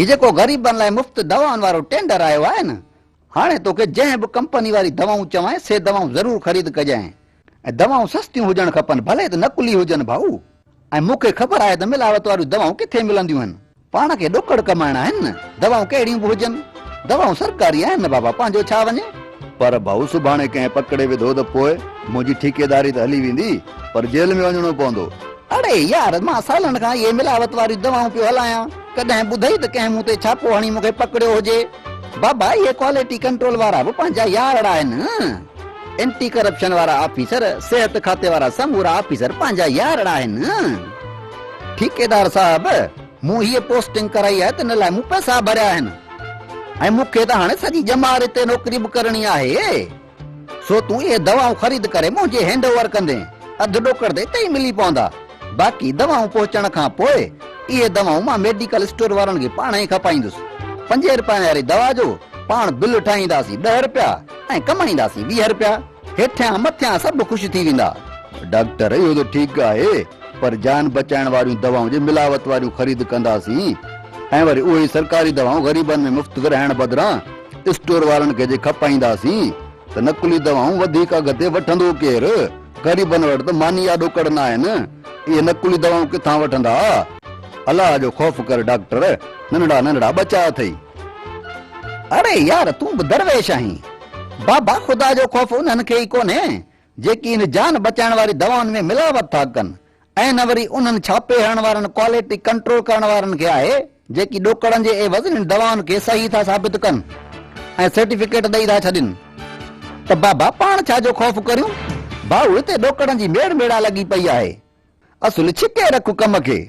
هي جيڪو غريبن لاء مفت دوائن وارو ٽينڊر آيو آهي نه، هاڻي توکي جنهن به ڪمپني واري دوائون چوانء سي دوائون ضرور خريد ڪجانء ۽ دوائون سستيون هجڻ کپن ڀلي ته نقلي هجن ڀائو ۽ مون کي خبر آهي ته ملاوت واريون دوائون ڪٿي ملنديون هن. پاڻ کي ڏوڪڙ ڪمائڻا آهن نه، دوائون ڪهڙيون به هجن، دوائون سرڪاري آهن نه بابا پنهنجو ڇا وڃي. پر ڀائو سڀاڻي ڪنهن پڪڙي وڌو ته پوء منهنجي ٺيڪيداري ته هلي ويندي پر جيل ۾ وڃڻو پوندو. اڙي يار مان سالن کان اهي ملاوت واريون دوائون پيو هلايان، ڪڏهن ٻڌئي ته ڪنهن مون تي ڇاپو هڻي مون کي پڪڙيو هجي. بابا اهي ڪوالٽي ڪنٽرول وارا به پنهنجا يارڙا آهن. اينٽي ڪرپشن وارا آفيسر، صحت کاتي وارا سمورا آفيسر پنهنجا يارڙا آهن. ٺيڪيدار صاحب مون هيء پوسٽنگ ڪرائي آهي ته ان لاء مون پئسا ڀريا آهن ۽ مون کي ته هاڻي سڄي ڄمار هتي نوڪري به ڪرڻي آهي. سو تون اهي دوائون خريد ڪري منهنجي هينڊ اوور ڪندين، اڌ ڏوڪڙ ته اتي ئي ملي پوندا. باقي دوائون پهچڻ کان پوء اهي دوائون مان ميڊيڪل اسٽور وارن کي پاڻ ئي کپائيندس. پنجين رپين واري دوا جو پاڻ بل ٺاهينداسين ڏهه رپيا ۽ ڪمائينداسين 20 رپيا. هيٺيان مٿيان سڀ خوش ٿي ويندا. ڊاڪٽر، اهو ته ٺيڪ آهي پر جان بچائڻ واريون دوائون جي ملاوت واريون خريد ڪنداسين ۽ وري اهي ئي سرڪاري دوائون غريبن ۾ مفت ورهائڻ بدران اسٽور وارن کي جي کپائينداسين ته نقلي دوائون وڌيڪ اگهه تي وٺندو ڪير؟ غريبن وٽ ته ماني يا ڏوڪڙ ناهن، اهي نقلي دوائون ڪٿان وٺندا؟ الله جو خوف ڪر ڊاڪٽر، ننڍڙا ننڍڙا ٻچا اٿئي. اڙي يار تون به درويش آهين. بابا خدا جو خوف انهن کي ئي ڪونهي جيڪي ان جان بچائڻ واري دوائن ۾ ملاوت ٿا ڪن ۽ نه وري انهن ڇاپي هڻڻ وارن ڪوالٽي ڪنٽرول ڪرڻ وارن کي آهي جيڪي ڏوڪڙن جي عيوض انهن دوائن کي صحيح ٿا ثابت ڪن ۽ سرٽيفڪيٽ ڏئي ٿا ڇڏين ته بابا پاڻ ڇا جو خوف ڪريون؟ ڀائو هتي ڏوڪڙن جي ميڙ ميڙا لڳي پئي آهي. اصل ڇڪي رک ڪم کي.